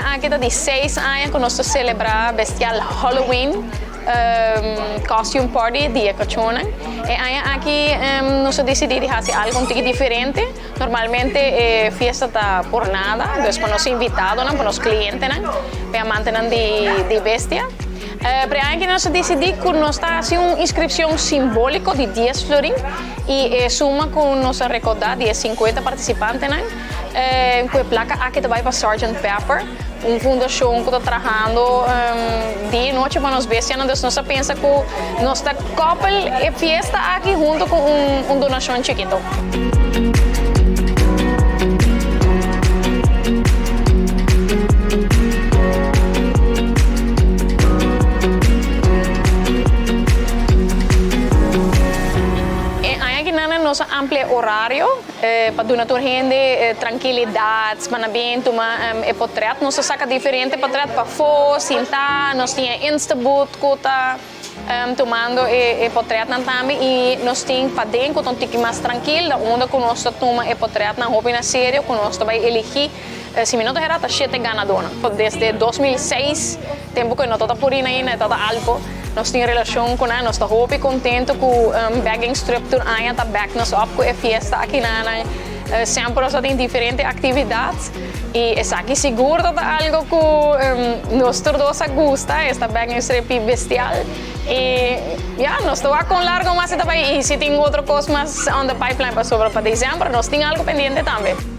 aña aki ta di seis aña ku nos ta selebrá Bestial Halloween Costume Party Dia Kachónan. E aña aki nos a disidí di hasi algu un tiki diferente. Normalmente e fiesta ta por nada, dus pa nos invitadonan, pa nos klientenan, pa e amantenan di bestia. Pero e aña aki nos a disidí ku nos ta hasi un inskripshon simbóliko di dies florin i e suma ku nos a rekoudá di e sinkuenta partisipantenan, Ku e plaka aki ta bai pa Sergeant Pepper, un fundashon ku ta trahando dia i nochi pa nos bestianan. Dus nos a pensa ku nos ta koppel e fiesta aki huntu ku un donashon chikito. E aña akinan nos a amplia e orario. Pa duna tur hende trankilidat, pa nan bin tuma e potret. Nos ta saka diferente potret pafó, sintá, nos tin e Instabooth ku ta tumando e potretnan tambe i nos tin paden ku ta un tiki mas trankil, ta unda ku nos ta tuma e potretnan hopi na serio ku nos ta bai eligí, si mi no ta hera ta shete ganadónan. Desde 2006, tempu ku e no tabata Purina ainda, e tabata Alpo. Nos tin relashon ku nan, nos ta hopi kontentu ku Bagging Strip tur aña ta back nos op ku e fiesta aki nan. Semper nos ta tin diferente aktividat i esaki sigur ta ta algu ku nos tur dos a gusta, esta Bagging Strip i Bestial. I ya, nos ta wak kon largo mas e ta bai i si tin otro kos mas on the pipeline pasobra pa desèmber nos tin algu pendiente tambe.